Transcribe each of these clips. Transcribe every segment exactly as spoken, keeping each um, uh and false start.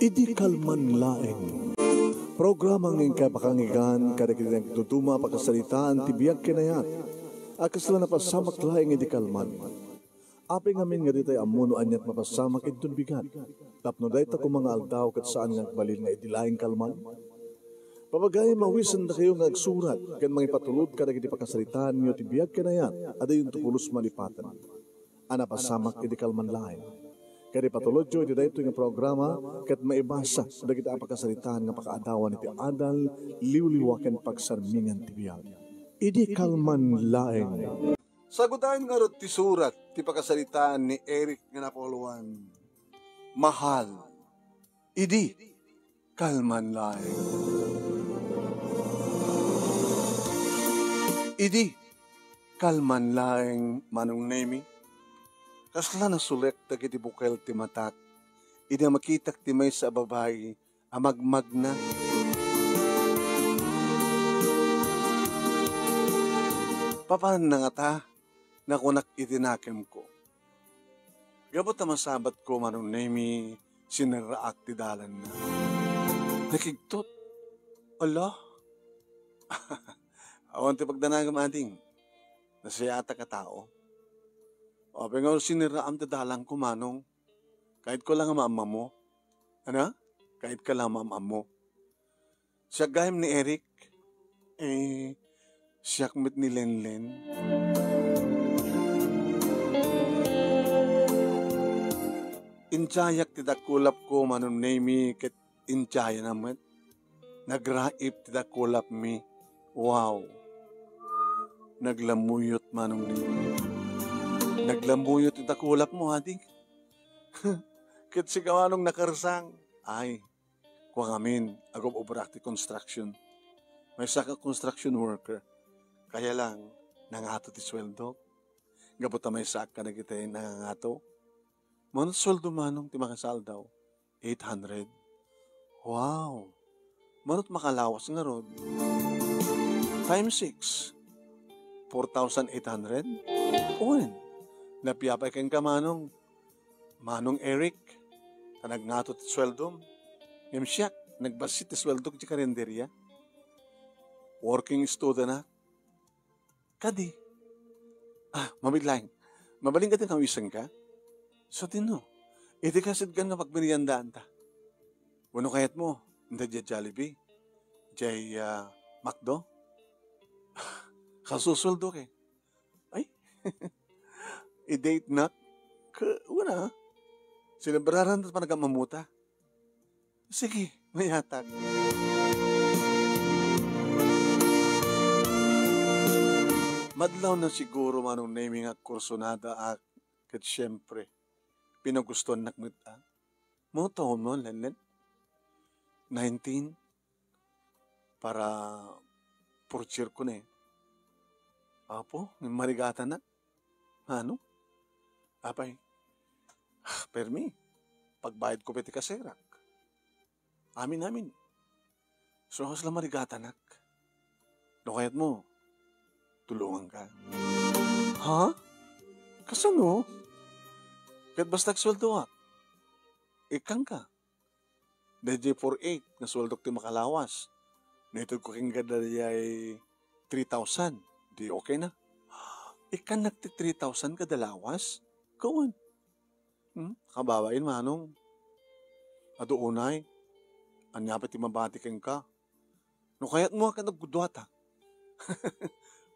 Idi kalman laeng. Programa nga inkay pakanggan kadagiti nagduduma a pakasaritaan ti biag ken ayat a kasla napasamak laeng idi kalman. Apay ngamin nga ditay ammo no aniat mapasamak inton bigat. Tapno dayta koma nga aldaw ket saan nga agbalin nga idi laeng kalman. Papagayam a awisendakayo nga agsurat ken mangipatulod kadagiti pakasaritaanyo ti biag ken ayat a dayonto pulos malipaten a napasamak idi kalman laeng. Ket ipatulodyo iti daytoy nga programa ket maibasa dagiti a pakasaritaan nga pakaadawan iti adal, liwliwa ken pagsarmingan ti biag. Idi kalman laeng. Sagudayen ngarud ti surat ti pakasaritaan ni Eric nga napauloan, Mahal, idi kalman laeng. Idi kalman laeng, Manong Nemi, kasla nasulek dagiti bukel ti matak idi a makitak ti maysa a babai a magmagna. Papanna ngata, nakunak iti nakemko. Gapu ta masabatko, Manong Nemi, sinerraak ti dalanna. Nakigtot. Ala? Awan ti pagdanagam, ading. Nasayatak a tao. Apay nga sinerraam ti dalanko, Manong? Kayatko la nga maammomo. Ana? Kayatka la nga maammomo. Siak gayam ni Eric. Eh, siak met ni Lenlen. Intiayak ti dakulapko, Manong Nemi, ket intiayana met. Nagraip ti dakulapmi. Wow! Naglamuyot, Manong Nemi. Naglamuyot ti dakulapmo, ading. Ket sika, Manong, nakarsang. Ay, kua ngamin, agub-ubrak ti construction. Maysaak a construction worker. Kaya lang, nangato ti sueldok. Gapu ta maysaak kadagiti nangangato. Mano ti sueldo, Manong, ti makasaaldaw? Eight hundred. Wow! Mano ti makalawas ngarud? Times six. Four thousand eight hundred? Wen, napiapay kenka, Manong. Manong Eric, ta nagngato ti sueldom. Ngem siak, nagbassit ti sueldok ti karinderia. Working student, a. Kadi. Ah, mabiit laeng. Mabalin kadi nga awisenka? Sadino? Iti kasidgan nga pagmeriendaanta. Wenno kayatmo, ita diay Jollibee? Diay, ah, McDo? Kasusueldo kay. Ay, i-date nak? Ka, wala. Selebraranta ti panagam-ammota. Sige, mayatak. Madlawna siguro, Manong Nemi, nga kursunadaak, ket siempre, pinagustuannak met, a. Mao taon mo, Lenlen? Nineteen? Para fourth year ko ne. Apo, marigatanak. Ano? Apay, permi, pagbayadko pay ti kaserak. Amin, amin. So, kasla marigatanak? No kayatmo, tulonganka. Ha? Kasano? Ket basta agsueldoak, ikkanka. Daydiay four eight nga sueldok ti makalawas. Naitedko kenka daydiay three thousand. Di okay na. Ikkannak ti three thousand kada lawas? Kawan. Hmm? Kababain, Manong. Adu unay. Ania pay ti mabati kenka? No kayatmo a ket agguduata.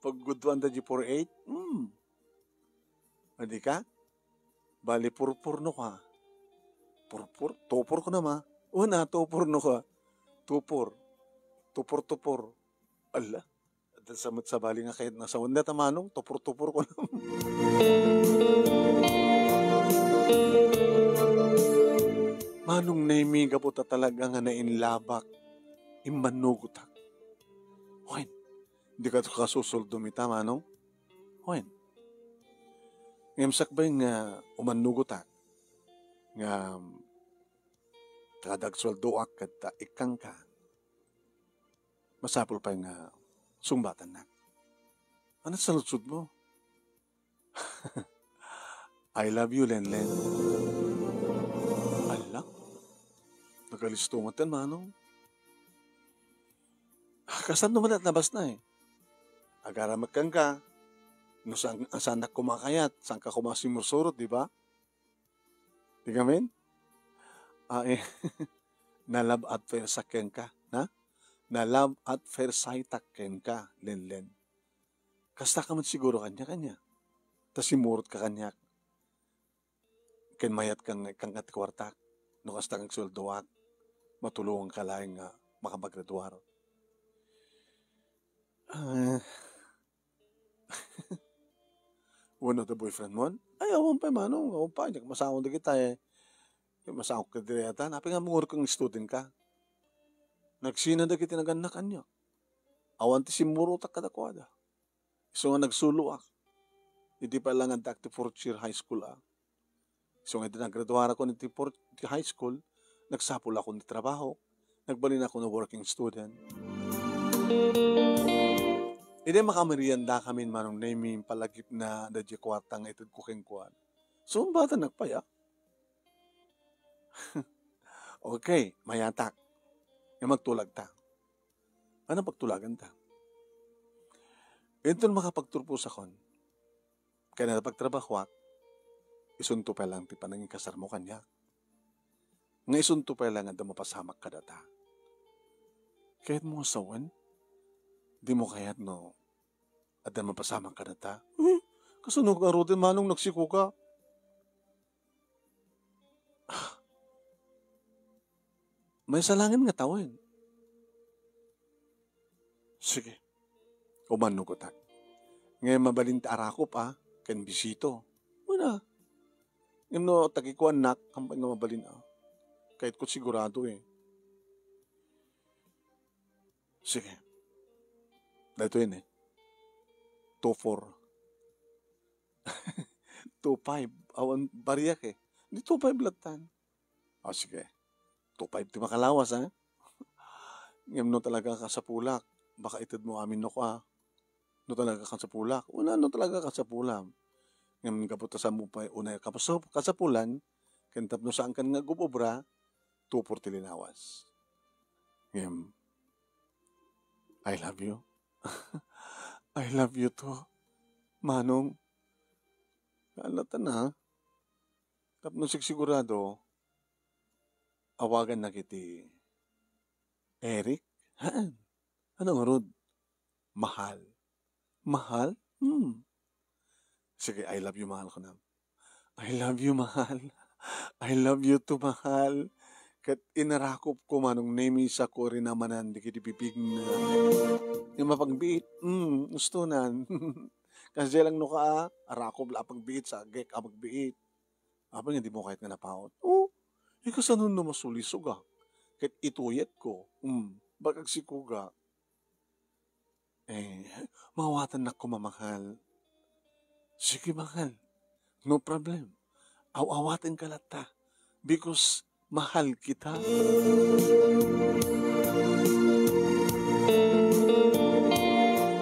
Pagguduan daydiay four eight? Hmm. Adi ka? Bali, purpurno ka. Purpur? Tupor ko nama. Una, tupurno ka. Tupor. Tupor-tupor. Ala. Adda sa met sabali nga kayat na sa Honda ta Manong, tupor-tupor ko naman. Manong Nemi, gapu ta talaga nga nainlabak, immanugotak. Wen, di ka kasusuldom ita, Manong? Wen. Ngem sakbay nga umannugotak, nga kada agsueldoak ket ikkanka, masapul pay nga sungbatannak. Ano saludsodmo? I love you, Lenlen. Ala? Kalisto met, manong. Kasano man nabasna, eh? Agaram met kenka. No saan, saannak koma kayat, saanka koma simursurot, di ba? Di ngamin? Ah, eh. Na-love at first sight kenka, na? Na-love at first sight kenka, Lenlen. Kasta ka met siguro kaniak, ania? Ta simurot ka kaniak. Ken mayat kan, kan ti kuartak. No kasta nga agsueldoak, matulonganka laeng nga makapaggraduar. Ah. Wenno ti boyfriend mon? Ay, awan pay, manong. Awan pay, diak masango dagita, eh. Masango ka diri ata. Apay nga mangurot nga student ka? Nagsina dagiti nagannak, ania? Awan ti simmurotak kadakuada. Isu nga nagsuloak. Idi pay la nga addaak ti fourth year high school, ah. Isu nga idi nagraduarakon iti fourth, iti high school, nagsapulakon ti trabaho. Nagbalinakon a working student. Idi makameriendakamin, manong Nemy, palagipna daydiay kuarta nga itedko kenkuana. Sumbatannak pay, ah. Okay, mayatak. Nga magtulagta. Ano pagtulaganta? Inton makapagturposakon, ken adda pagtrabahoak, isunto pay lang ti panangikasarmo kaniak. Nga isunto pay lang adda mapasamak kadata. Kayatmo nga sawen? Dimo kayat no adda mapasamak kadata? Eh, kasano ngaruden, manong, nagsikuka? Maysa laengen nga tawen. Sige. Umannugotak. Ngem mabalin ti arakop, a, ken bisito. Una. Ngem no takikuannak, kampay nga mabalin, a. Kayatko sigurado, eh. Sige. Daytoy ni. Two four. Two five. Awan bariak, eh. Di two five lattan. O, sige. Two five ti makalawas, ha? Ngem no talaga kasapulak, baka itedmo amin no kua. No talaga kasapulak. Una, no talaga kasapulam. Ngem gapu ta saan mo pay unay kapaso-, kasapulan, ken tapno saankan nga agub-obra, two four ti linawas. Ngem, I love you. I love you too, Manong. Alatan na. Tapno sigsigurado, awagannak iti Eric? Haan. Ano ngarud? Mahal. Mahal? Hmm. Sige, I love you, mahal ko na. I love you, mahal. I love you too, mahal. Ket inarakop ko, Manong Nemy, sa ko rin namanan, di kiti bibigna. Yung mapagbiit, hmm, gusto nan. Kasi lang no ka, arakop la pagbiit, sa gek a magbiit. Apay nga di mo kayat nga napaut? Oh, ikaw saan no masulisog, ah? Ket ituyet ko. Hmm, bakag sikuga. Eh, maawatannak koma, mahal. Sige, mahal. No problem. Aw-awatenka latta. Because mahal kita.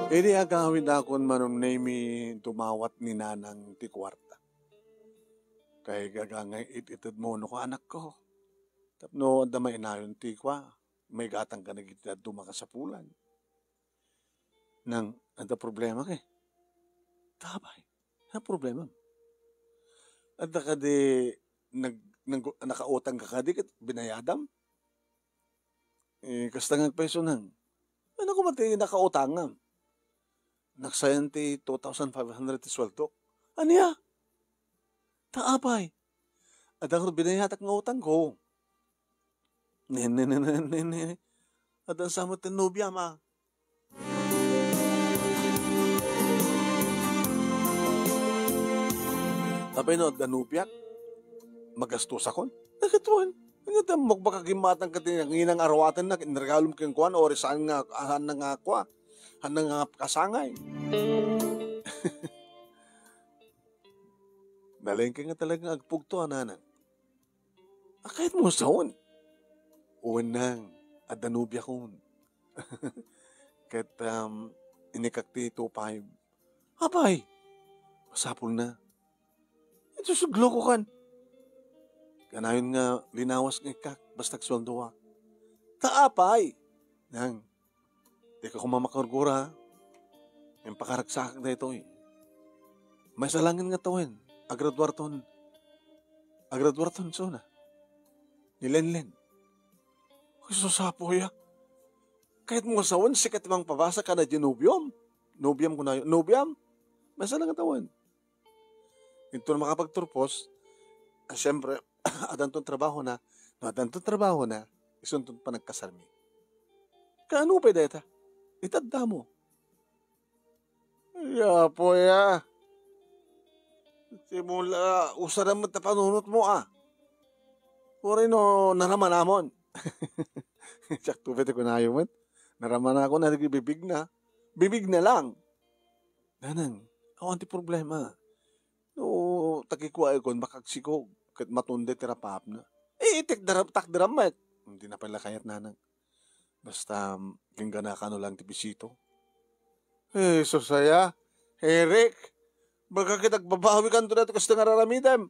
Idi agawidakon, Manong Nemy, dumawat ni Nanang ti kuarta. Kay gagangay it-itedmo no ka, anakko. Tapno adda mainayon ti kua, maigatangka dagiti dadduma a kasapulan. Nang, adda problema ka, eh. Apay, a problema. Adda kadi nag-, nag-, nakautang ka kadi ket binayadam? Eh, kasta nga agpayso nang. Ano ko man ti nakautangam? Naksayan ti two thousand five hundred ti sueldok. Ania? Ta apay. Adda nga binayadak nga utang ko. Ne, ne, ne, ne, ne, ne. Adda sa met ti nobia, ma. Apay no adda nobiak, magastusakon? Nagatuan. Nga dammok baka gimmatang ka ti nanginang aruatennak, inregalom kenkuan, o saan nga, saan nga kua, saan nga kasangay. Nalengke nga talaga nga agpugto, a, Nanang. A, kayatmo sawen? Wen nang, adda nobiakon. Ket, um, inikak ti two five. Apay, masapul na. Ito, suglokokan. Kanayon nga linawas nga ikkak, basta agsueldoak. Ta apay? Nang, dika koma makurgura, ha? Ngem pakaragsakak daytoy. Maysa laengen nga tawen, agraduarton. Agraduarton, suna. Ni Lenlen. Ay, sus, Apo, ya. Kayatmo nga sawen, sika ti mangpabasa kada di nobiom. Nobiam kunayo, nobiam? Maysa laeng nga tawen. Inton makapagturpos, ah, siyempre, adanton trabahona. No adanton trabahona, isunton panagkasarmi. Kaano pay dayta? Itadda mo. Ay, Apo, ya. Simula, usaram met ta panunotmo, ah. Uray no, naramanamon. Siak to pay ti kunayo met. Naramanakon, nagibibigna. Bibigna lang. Nanang, awan ti problema. No, ta kikuaekon, makagsikog, ket matunde ti rapaapna. Eh, itik dara-, takderam met. Hindi na pala kayat, nanang. Basta, mm, kinggana kano lang ti bisito. Eh, sus aya, Eric, baga ket agbabawi kanto daytoy kasta nga raramidem.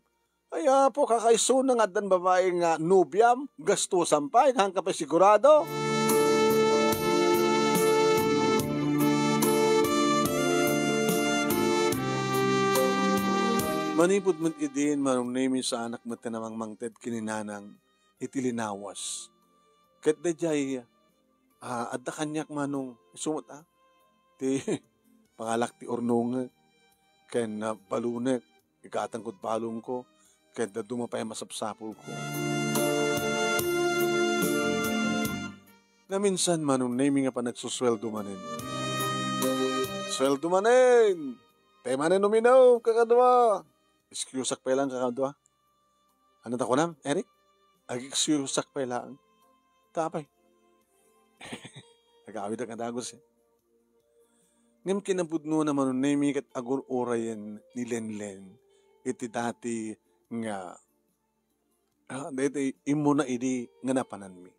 Ay, Apo, kakaisuna nga addan babai nga nobiam, gastusan pay, haan ka pay sigurado. Manipud met idin, Manong Nemi, saanak met ti namangmangted ken ni nanang iti linawas. Ket daydiay, ah, adda kaniak, Manong, isu met, ah, ti pangalak ti urnongek ken, ah, balonek, ikatangkod balonko, ket dadduma pay a masapsapulko. Naminsan, Manong Nemi, nga panagsusueldo manen. Sueldo manen! Tay manen uminom, kakadua! Excuseak pay laeng, kakadua. Ano ta kunam, Eric? Ag-excuseak pay laeng. Ta apay? Nagawidak nga dagus, eh. Ngem kinapudnona, Manong Nemi, ket agur-urayen ni Lenlen iti dati nga, ah, daytoy immuna idi nga napananmi.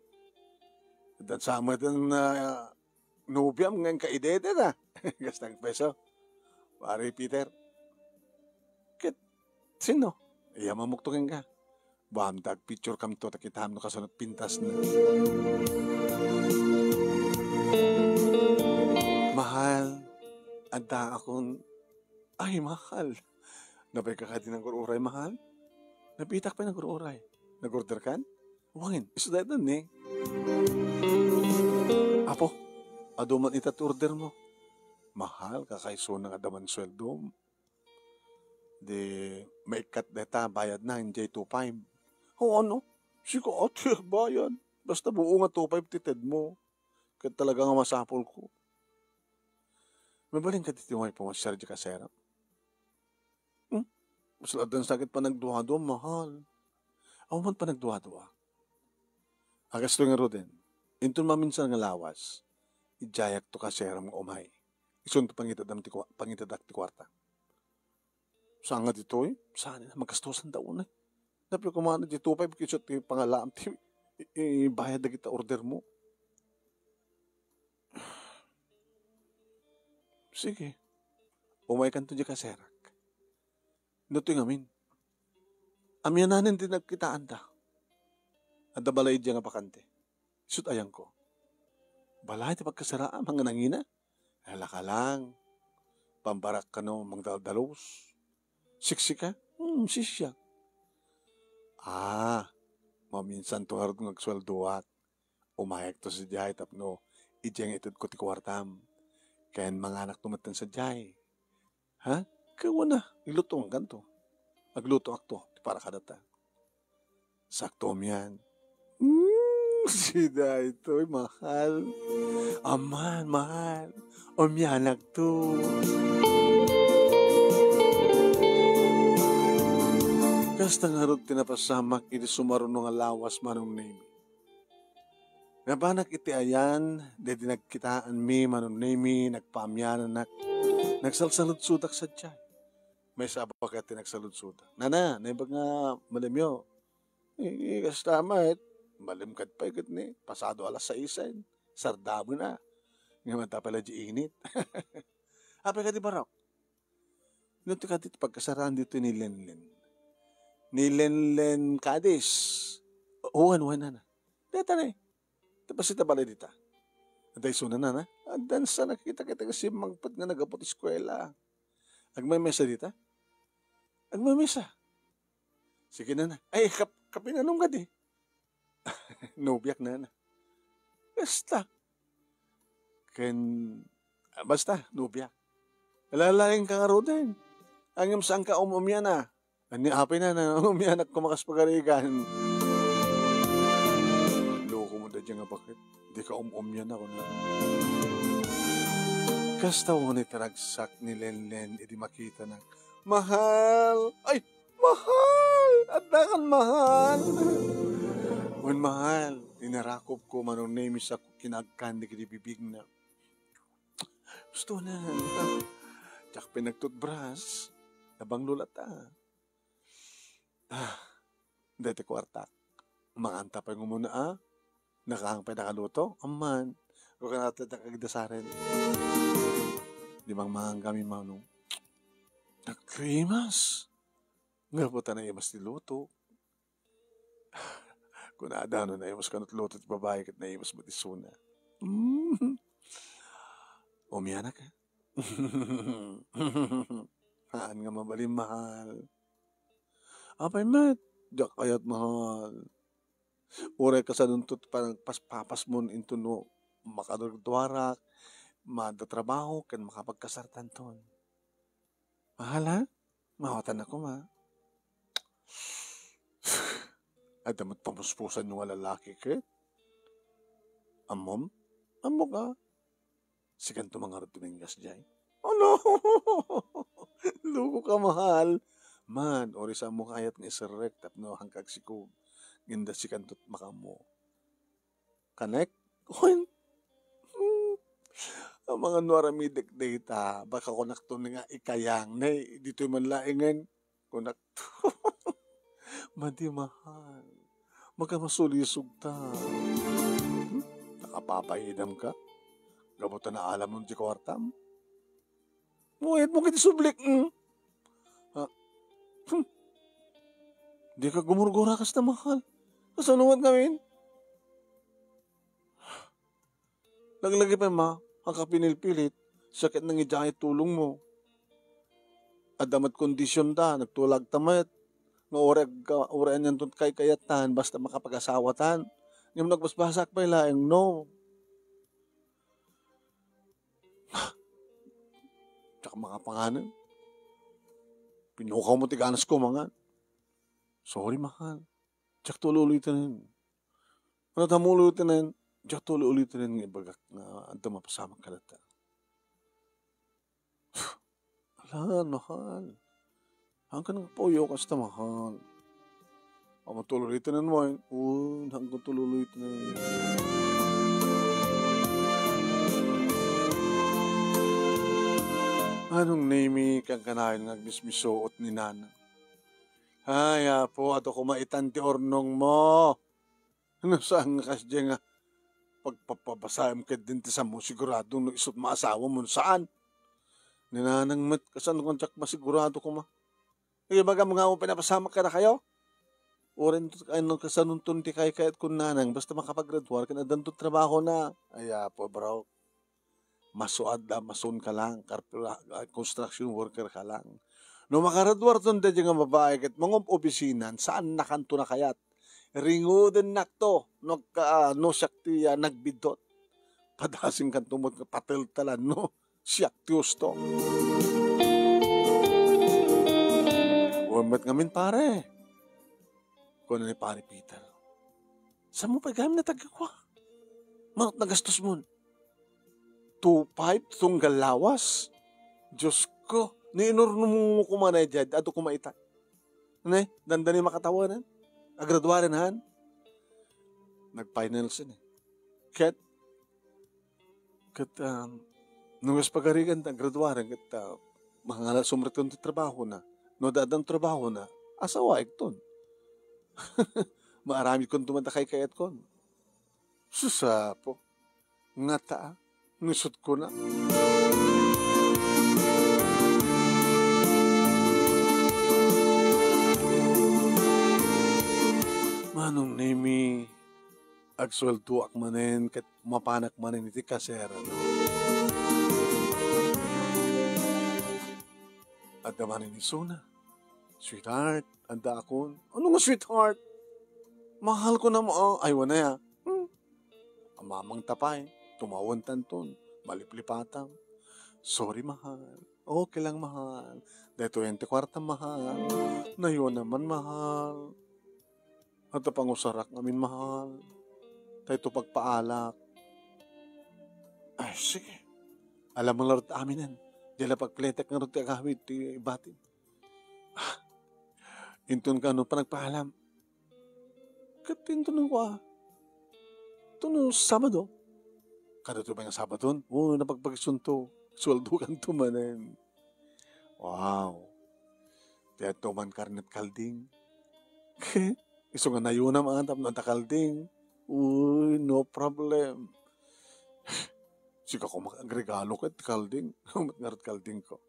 Dansa met nga nobiam nga inka idede na. Gastang peso. Pare Peter. Ket sino? Iya mamukto kenka. Buamda, agpicture kamto ta kitaem no kasano pintasna. Mahal, adda akon, ay, mahal. Napay ka kadi nagur-uray, mahal? Napitak pay nagur-uray. Nag-order kan? Wen, isu dayta ni. Apo, adu man ita ti order mo. Mahal, kakaisuna nga adda man sueldom. Di maikkat dayta, bayadna, idiay two five. O ano? Sika ti agbayad. Basta buo nga two five ti tedmo. Ket talaga nga masapulko. Mabalin kadi ti umay pamasiar idiay kasera? Hmm? Mas addan sakit panagduadua, mahal. Awan panagduadua. Agasto nga ruden, inton maminsan nga lawas, idiayakto kasera nga umay. Isunto pangitedam ti kua-, pangitedak ti kuarta. Saan nga ditoy? Saan nga magastusan da unay? Napay kumana di two five ket isu ti pangalaam ti i-, i-, ibayad dagiti order mo. Sige. Umaykanto di kaserak. No ti ngamin. Amianen ti nagkitaanda. Adda balay idiay nga bakante. Isut' ayanko. Balay ti pagkasaraam, nga nangina? Alaka lang. Pambarak kano mangdaldalus. Siksika? Hmm, sisiak. Ah, maminsan to ngarud nga agsueldoak. Umayakto sadiay tapno idiay nga itedko ti kuartam. Ken manganakto metten sadiay. Ha? Ket wana, ilutoankanto. Aglutoakto ti para kadata. Sakto umian. Hmm, sida itoy, mahal. Aman, mahal. Umianakto. Kasta ngarud ti napasamak idi sumaruno nga lawas, Manong Nemi. Napanak iti ayan, daydi nagkitaanmi, Manong Nemi, nagpaamiananak, nagsalsaludsodak sadiay. Maysa a baket ti nagsaludsodak. Nana, naimbag nga malimyo. Eh, kasta met, malim kad pay ket ni, pasado alas sais, sardamena. Nga mantapay la di init. Apay kadi barok? No ti kadi ti pagkasaraan ditoy ni Lenlen. ni Lenlen Cadiz. Wen, wen, nana. Deta ne. Tapasita bale dita. Adda isuna, nana. Addan sa nakita kita kasi mangpet nga nagapot eskuela. Agmamesa dita? Agmamesa. Sige, nana. Ay, kap-, kapinanong ka di. Nobiak, nana. Basta. Ken, ah, basta, nobiak. Lalaing ka ngaruden. Ngem saan ka um-umiana. Ania, apay, nana, umianak ko makas pagarigan. Loko mo da dyan nga bakit? Di ka um-umiana, kuna. Kasta unit ragsak ni Lenlen, idi makita na. Mahal! Ay, mahal! Adda kan mahal! Wen, mahal, inarakop ko, manong naimis ako kinagkan di kidi bibigna. Gusto na. Diak pinagtutbras. Nabanglo latta. Ah, deti kuartak. Manganta pay ngumuna, ah. Nakahang pay nakaluto. Amman. Ko kanata da kagdasaren. Di mang mangan kami, manong. Nagrimas. Nga po ta naimas ti luto. Kunada no naimas kanut luto ti babai ket naimas met isuna. Mm. Umianak, eh. Haan nga mabalin, mahal. Apay met, diak kayat, mahal. Uray kasanonto ti panagpaspapasmon inton no makagraduarak, maadda trabaho, ken makapagkasartanton. Mahal, ha? Mawatan ako, ma. Adda met pamuspusan nga lalaki ket. Ammom? Ammok, a. Sikanto mangarud Dominguez jay. Ano? Loko ka, mahal. Man, uray saan mo kayat nga iserrek tapno hangka agsikog. Ngem da sikanto makammo. Kanek? Wen? Hmm. Amangan no aramidek dayta, baka kunakto nga ikayang, ne, ditoy man laengen. Kunak, madi, mahal. Makamasulisog ta. Hmm? Nakapapahidam ka? Gapu ta naalamon ti kuartam? Muwayat mo kiti sublik, hmm? Ha? Hmm. Di ka gumurgura kasta, mahal. Kasano met ngamin? Laglagipen, ma, a kapinilpilit, sakit nang idiay tulong mo. Adda met kondisyon ta, nagtulag ta met. Nga uray agka-, uray anianton kaykayatan, basta makapag-asawatan. Ngem nagbasbasak pay laeng, no? Diak makapanganen. Pinukaw mo ti ganas ko mangan. Sorry, mahal. Diak to uli-uliten. Ano ta mo uli-uliten? Diak to uli-uliten nga ibagak nga adda mapasamak kadata. Alan, mahal. Hangkan nga puyo kasta, mahal. Amo to uli-uliten mo, eh. Uy, hangkan to uli-uliten. Anong name kan kanayon nga agmismisuot ni Nana? Ay, Apo, adu koma itan ti urnong mo. No saan nga kasdiay nga pagpapabasaem ket din ti sammo, sigurado no isut maasawam wenno saan. Ni Nanang met, kasano nga diak masigurado koma? Ibagam nga awan pinapasamak kadakayo? Uray no, ano, kasanonton ti kaykayat kon Nanang, basta makapagraduar ken addanton trabahona. Ay, Apo, bro. Masuad a mason ka lang, karpela-, ah, construction worker ka lang. No makaraduarton daydiay nga babai ket mangub-obisinan, saannakanto nakayat. Ringudennakto no agka-, ah, no siak ti, ah, nagbiddut. Padasingkanto met nga pateltalan no siak ti husto. Wen met ngamin, pare. Kuna ni Pare Peter, "Saanmo pay gayam nga agkakua? Manok nagastosmon? Two five tunggal lawas? Diosko, no inurnongmo koma daydiay, adu koma ita." Ne, dandani makatawanan. Agraduaren han. Nag-finals ini. Ket Ket, um, no kas pagarigan ta, graduaren ket, ah, mangala sumrekton ti trabahona. No adda, addan trabahona, asawaekton. Maaramidkon duman ta kaykayatko. Sus, Apo. Ngata, ah. Ngisut ko na. Manong Nemi, agsueldoak manen ket mapanak manen iti kasera. Adda manen isuna. "Sweetheart, addaakon." "Ano nga sweetheart? Mahalko na mo, ah." "Ay, wen aya." Hmm. Amamangta pay. Tumawentanton. Maliplipatam. "Sorry, mahal." "Okay lang, mahal. Daytoyen ti kuartam, mahal." "Nayon naman, mahal. Adda pangusarak ngamin, mahal. Daytoy pagpaalak." "Ay, sige. Alam mo la rut aminen. Diay la pagpletek ngarud ti agawid ti batim." "Ah, inton kano panagpaalam?" "Ket inton kua, inton Sabado." "Kadatoy pay nga Sabadon?" "Wen, napagpagisunto. Sueldokanto manen." Wow. Diay adda man karnet kalding. Isu nga nayonam, ah, tapno adda kalding. Uy, no problem. Sika koma agregalo ket kalding. Met ngarud kaldingko.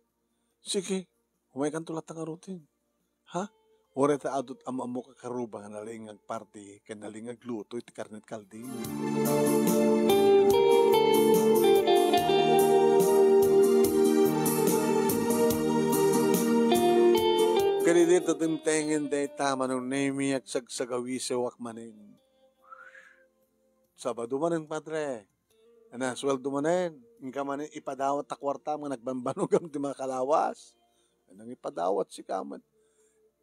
Sige, umaykanto latta ngaruden. Ha? Uray ta adut am-ammok a karuba nga nalaing nga agparti ken nalaing nga agluto iti karnet kalding. Ken idi ta dimtengen dayta, Manong Nemi, agsagsagawisiwak manen. "Sabado manen, Padre." "Ana, sueldo manen. Inka manen ipadawat ta kuartam nga nagbanbanogam ti makalawas." "Nang ipadawat sika met."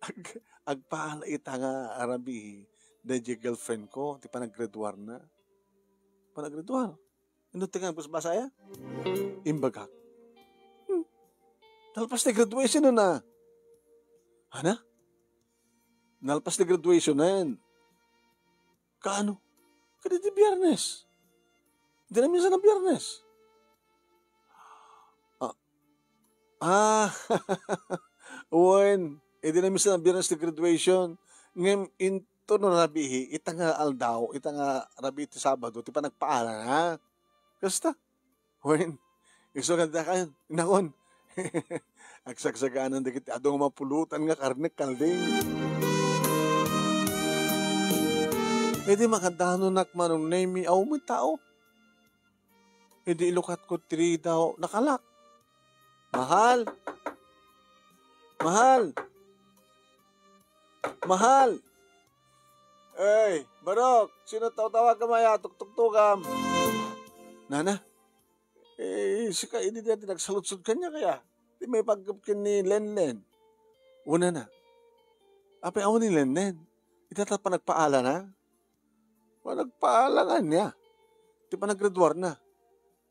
Ag-, agpaala ita nga rabii daydiay girlfriend ko, ti panaggraduarna. Panaggraduar? Inno ti nga basbasaya? Imbagak. Hmm. Nalpas ti graduation na. Ana? Nalpas ti graduation na yan. Kaano? Kadaydi Biyernes. Dina minsan a Biyernes. Ah. Ah. Wen, eh, dina minsan a Biyernes ti graduation. Ngem inton rabii, ita nga aldaw, ita nga rabii ti Sabado, ti panagpaalana. Kasta? Wen, isu nga dakayo, inakon. Agsagsaganan dagiti adu nga mapulotan nga karnek kalding. Idi makadanonak, Manong Nemi, awan met tao. Idi ilukatko ti ridaw, nakalak. "Mahal! Mahal! Mahal!" "Ey, Barok, sino tawtawagam aya? Tuktuktokam." "Nana, eh, sika idi dayta nagsaludsod kaniak aya? Ti maipaggep ken ni Lenlen." "Wen, nana. Apay awan ni Lenlen? Ita ta panagpaalana?" "Panagpaala nga ania? Ti panaggraduarna.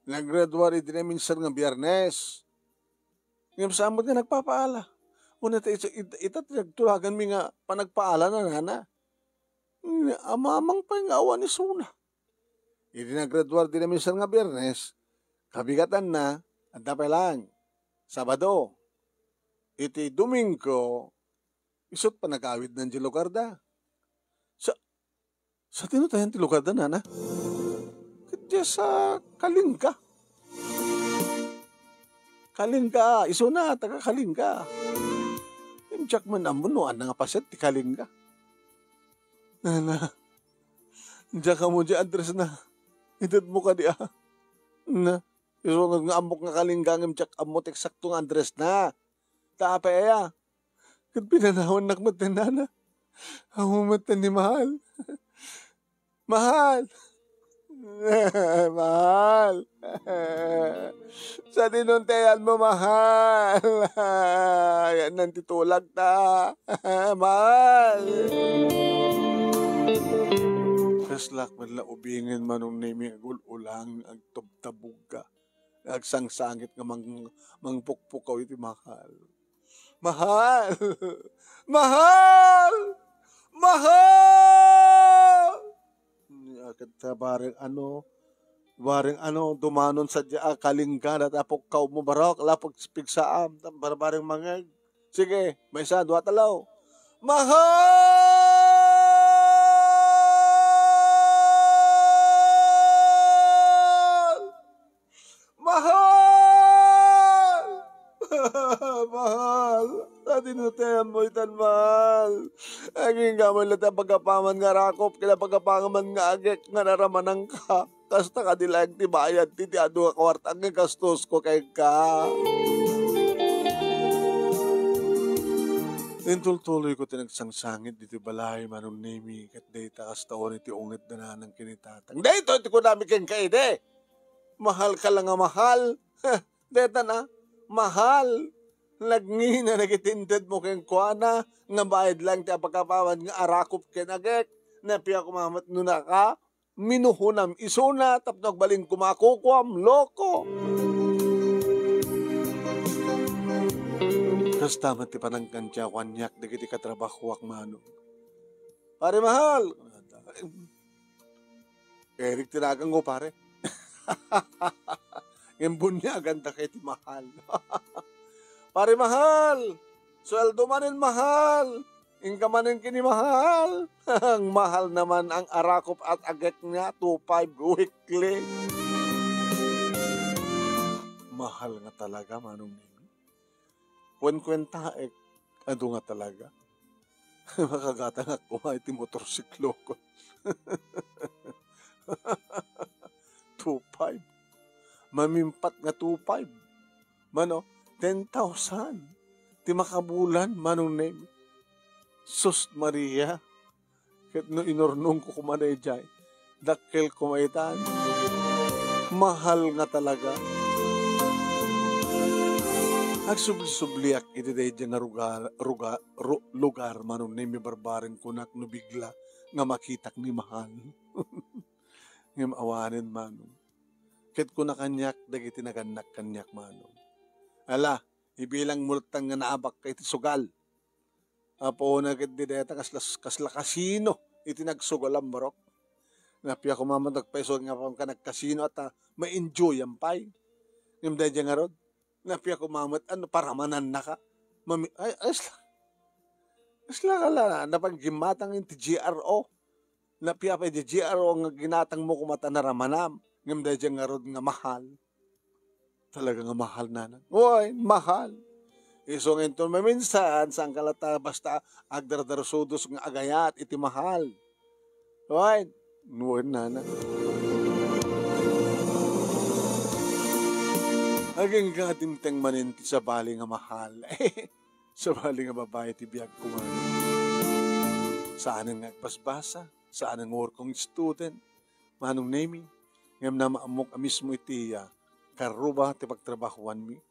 Naggraduar idi naminsan nga Biyernes. Ngem saan met nga nagpapaala. Wen, ita, ita, ita ti nagtulaganmi nga panagpaalana, nana. Amamang pay nga awan isuna. Idi naggraduar idi naminsan nga Biyernes, kabigatanna, adda pay laeng, Sabado. Iti Domingo, isut' panagawidna diay lugarda." "Sa, sadino tayen ti lugarda, nana?" "Ket diay sa Kalinga." "Kalinga, isuna, taga Kalinga. Ngem diak man ammo no ania nga paset ti Kalinga." "Nana, diak ammo diay addressna. Itedmo kadi a?" "Na, isu nga ammok nga Kalinga ngem diak ammo ti eksakto nga addressna. Ta apay aya?" "Ket pinanawannak metten, nana. Awan metten ni Mahal. Mahal! Mahal! Sadino ti ayanmo, Mahal? Ayanna ti tulagta. Mahal!" Kaslak met la ubingen, Manong Nemi, agul-ulang, agtubtabugga. Agsangsangit nga mang-, mangpukpukaw iti Mahal. "Mahal! Mahal! Mahal!" Nia ket ta bareng ano, bareng ano, dumanon sadiay a Kalinga dayta a pukkawmo, Barok, la pagpigsaam, ta barbareng mangngeg. Sige, maysa, dua, talo. Mahal! Mahal! Mahal! Sadino ti ayanmo itan, Mahal? Agingga Ket apagapaman nga arakop, ket apagapaman nga agek nga naramananka. Kasta kadi laeng ti bayad ti, ti adu nga kuarta nga gastosko kenka. Intultuloyko ti nagsangsangit ditoy balay, Manong Nemi, ket dayta kasta unay ti unget da nanang ken ni tatang. Daytoy ti kunami kenka idi. Mahalka la nga mahal. Dayta na, mahal. Nagngina dagiti intedmo kenkuana, nga bayad laeng ti apagapaman nga arakop ken agek. Nappiak koma met no naka, minuhonam isuna tapno agbalin koma a kukuam, loko. Kasta met ti panangkantiaw kaniak dagiti katrabahoak, Manong. Pare mahal! Eric ti naganko, pare. Ngem buniaganda ket ti mahal. Pare mahal! Sueldo manen, mahal! Inka manen ken ni mahal! Ang mahal naman ang arakop at agek niya, two five weekly. Mahal nga talaga, Manong Nemi. Kuenkuentaek, adu nga talaga. Makagatangak koma iti motorsiklo ko. Two five. Mamimpat nga two five. Mano, ten thousand. Ti makabulan, Manong Nemi. Sus Maria. Ket no inurnongko koma daydiay, dakkel koma itan. Mahal nga talaga. Agsubli-subliak iti daydiay nga ruga-, ruga-, ru-, lugar, Manong Nemi, barbareng kunak no bigla nga makitak ni mahal. Ngem awanen, Manong. Ket kuna kaniak dagiti nagannak kaniak, Manong. Ala, ibilangmo latta nga naabakka iti sugal. Apo, una ket di dayta kasla, kasla kasino iti nagsugalam, barok. Nappiak koma met agpaiso nga apaman ka nagkasino at, ah, ma-enjoyam pay. Ngem daydiay ngarud, nappiak koma met ano, paramanannaka. Mami-, ay, ay, asla. Asla ka la, napaggimatang iti G R O. Nappiak pay di G R O nga ginatangmo koma ta naramanam. Ngem daydiay ngarud nga mahal. Talaga nga mahal, nanang. Wen, mahal. Isu nga inton maminsan, saan ka latta basta agdardarsudos nga agayat iti mahal. Wen, wen, nanang. Agingga dimteng manen ti sabali nga mahal. Sabali nga babai ti biag ko, Manong. Saanen nga agbasbasa, saanen nga working student, Manong Nemi, ngem naam-ammok a mismo iti, ah, karruba ti pagtrabahoanmi.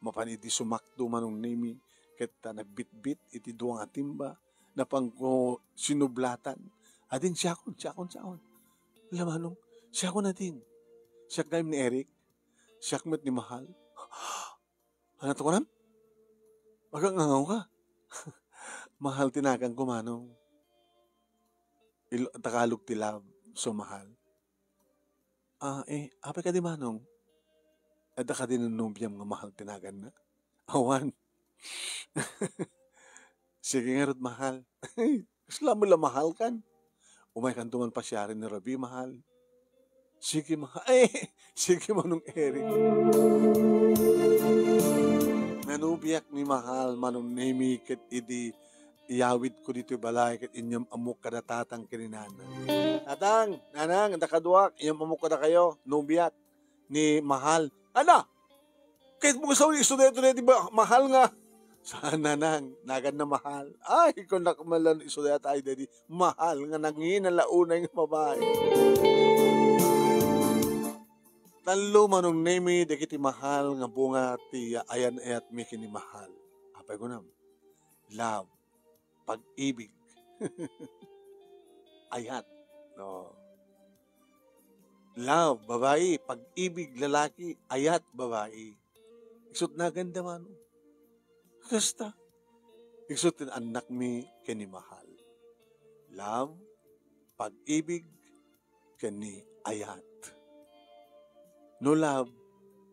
Mapan idi sumakto, Manong Nemi, ket, ah, nagbitbit iti dua nga timba, napanko sinublatan. Adin, siakon, siakon, siakon. Ala, Manong, siakon adin. Siak gayam ni Eric. Siak met ni Mahal. Ania ti kunam? Agangngawka. Mahal ti naganko, Manong. Ilo-, Tagalog ti love, so mahal. Ah, eh, apay kadi, Manong? Adda kadi nonobiam nga Mahal ti naganna? Awan. Sige ngarud, Mahal. Kasla met la, Mahal, kan? Umaykanto man pasiaren ni Rabi, Mahal. Sige, Mahal. Eh, sige, Manong Eric. Nanubiak ni Mahal, Manong Nemi, ket idi iyawidko ditoy balay ket inyam-ammok kada tatang ken ni nanang. Tatang, nanang, adda kaduak, inyam-ammok kadakayo, nubiak ni Mahal. Ana! Ket mo kasaway isu daytoy daydi ba-, Mahal nga. Saan, nanang, naganna Mahal. Ay, kunak met la no isu dayta daydi Mahal nga nangina la unay nga babai. Tallo, Manong Nemi, dagiti mahal nga bunga ti ayan-ayatmi ken ni Mahal. Apay kunam? Love, pag-ibig, ayat. No. Love, babai, pag-ibig, lalaki, ayat, babai. Isu ti naganda, Manong. Kasta. Isu ti annakmi ken ni Mahal. Love, pag-ibig, ken ni ayat. No love,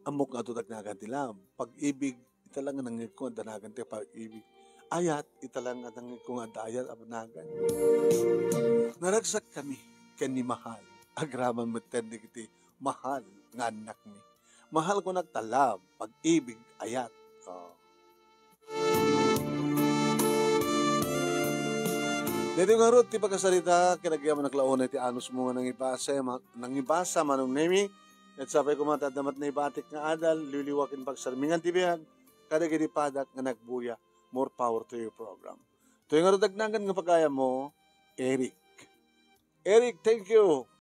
ammok nga adu ti agnagan ti love. Pag-ibig, ita la nga nangngegko nga adda nagan ti pag-ibig. Ayat, ita la nga nangngegko nga adda ayat a nagan. Naragsakkami ken ni Mahal. Agraman metten dagiti mahal nga annakmi. Mahal kunak ta love, pag-ibig, ayat. Oh. Daytoy ngarud ti pakasarita, ket agyamanak la unay ti anusmo nga nangibasa, ma-, nangibasa, Manong Nemi. Ket sapay koma ta adda met naibatik nga adal, liwliwa ken pagsarmingan ti biag, kadagiti padak nga nagbuya. More power to your program. Toy ngarud agnagan nga pagayammo, Eric. Eric, thank you.